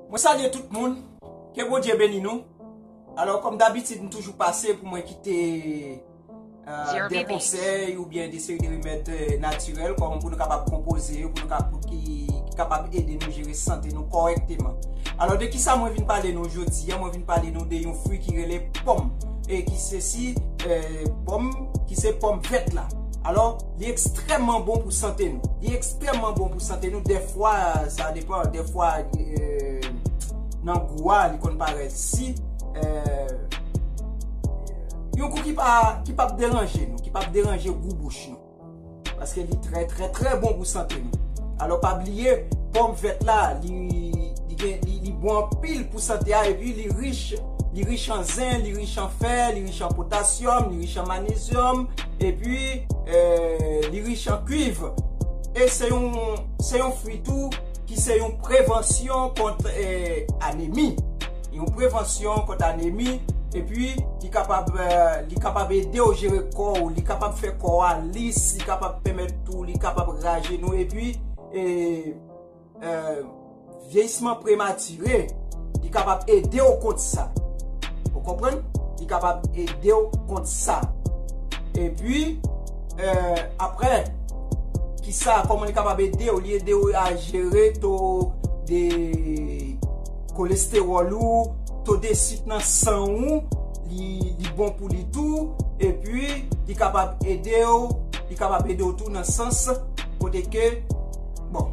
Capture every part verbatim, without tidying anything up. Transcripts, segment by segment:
Mwen salye tout moun. Ke Bondye beni nou. Alò, kòm dabitid, m toujou pase pou mwen kite euh, de konsèy oubyen de seri de remèd euh, natirèl, kòman pou nou kapab konpoze yo, pou nou kapab, ki, ki kapab ede nou jere sante nou kòrèkteman. Alò, de kisa mwen vin pale nou jodi a? Mwen vin pale nou de yon fwi ki rele pòm, e ki se si, euh, pòm, ki se pòm vèt la. Alò, li ekstrèmman bon pou sante nou. Li ekstrèmman bon pou sante nou. Dèfwa, sa depan, dèfwa, euh, nan gou a, li konn parèt si, euh, yon gou ki pa, ki p ap deranje nou, ki p ap deranje gou bouch nou. Paske li trè, trè, trè bon pou sante nou. Alò, pa bliye, pòm vèt la, li, li, gen, li, li bon anpil pou sante a, epi li rich, li rich an zen, li rich an fè, li rich an potasyòm, li rich an manezyòm, epi, euh, li rich an kuiv. E se yon, se yon fwi tou ki se yon prevansyon kont, euh, anemi. Yon prevansyon kont anemi, epi li kapab, euh, li kapab ede w jere kò w, li kapab fè kò a lis, li kapab pèmèt tou, li kapab rajenou, epi, e, euh, vyeyisman prematire, li kapab ede w kont sa. Ou konprann? Li kapab ede w kont sa. Epi, euh, apre, kisa, kòman li kapab ede w? Li ede w a jere to de kolestewòl ou, to de sik nan san ou, li, li bon pou li tou, epi li kapab ede w, li kapab ede w tou nan sans kote ke, bon,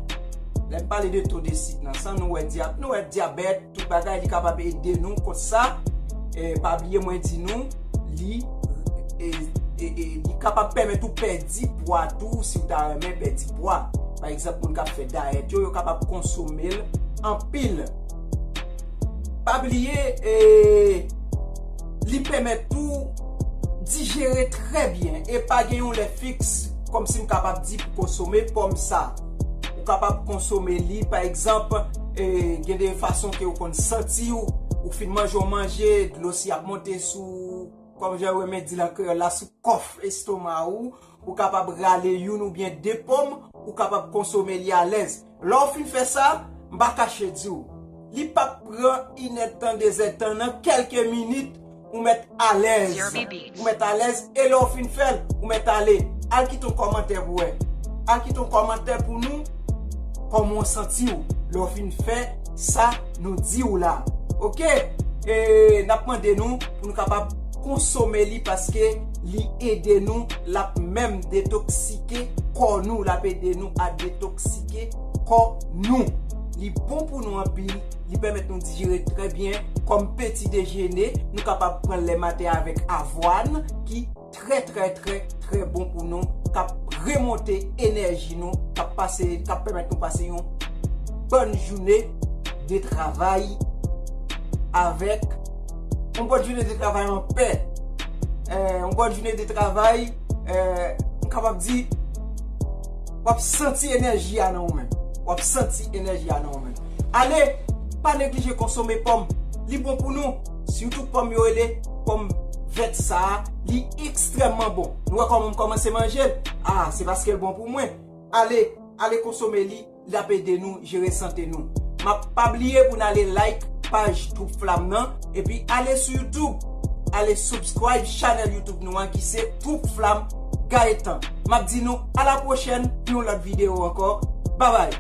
lè m pale de to de sik nan san, nou wè dya-, nou wè dyabèt, tout bagay, li kapab ede nou kont sa. E, pa bliye mwen di nou, li, e, e, e, li kapab pèmèt ou pèdi pwa tou, si w ta renmen pèdi pwa. Pa egzanp, moun k ap fè dayèt yo, yo kapab konsome l anpil. Pa bliye, e, li pèmèt ou dijere trè byen e pa gen yon lè fiks, kòmsi m kapab di, pou konsome pòm sa. Ou kapab konsome li, pa egzanp, e, gen de fason ke ou konn santi w, ou fin manje yon manje, dlo si ap monte sou, kòm jan yo renmen di l an kreyòl la, sou kòf estoma ou, ou kapab rale youn oubyen de pòm, ou kapab konsome li alèz. Lè w fin fè sa, m pa kache di w, li p ap pran inèdtan, dezèdtan, nan kèlke minit, ou mèt alèz. Ou mèt alèz, e lè w fin fè l, ou mèt ale. Al kite yon kòmantè pou wè. Al kite yon kòmantè pou nou, kòman w santi w lè w fin fè sa nou di w la. Oke? E n ap mande nou pou nou kapab konsome li paske li ede nou, l ap menm detoksike kò nou, l ap ede nou a detoksike kò nou. Li bon pou nou anpil, li pèmèt nou dijere trè byen. Kòm peti dejene, nou kapab pran l lè maten avèk avwàn ki trè, trè, trè, trè bon pou nou, k ap remonte enèji nou, k ap pase, k ap pèmèt nou pase yon bòn jounen de travay avèk, yon bòn jounen de travay an pè, eh, yon bòn jounen de travay, eh, m kapab di, w ap santi enèji a nan ou menm. W ap santi enèji a nan ou menm. Ale, pa neglije konsome pòm. Li bon pou nou. Sitou pòm yo rele pòm vèt sa a, li ekstrèmman bon. Nou wè kòman m kòmanse manje l? Ah, se paske l bon pou mwen. Ale, ale konsome li, l ap ede nou jere sante nou. M ap pa bliye pou n ale like paj Twoup Flam nan, epi ale sou YouTube, ale subscribe channel YouTube nou an ki se Twoup Flam Gaëtan. M ap di nou a la pwochèn pou yon lòt videyo ankò. Babay!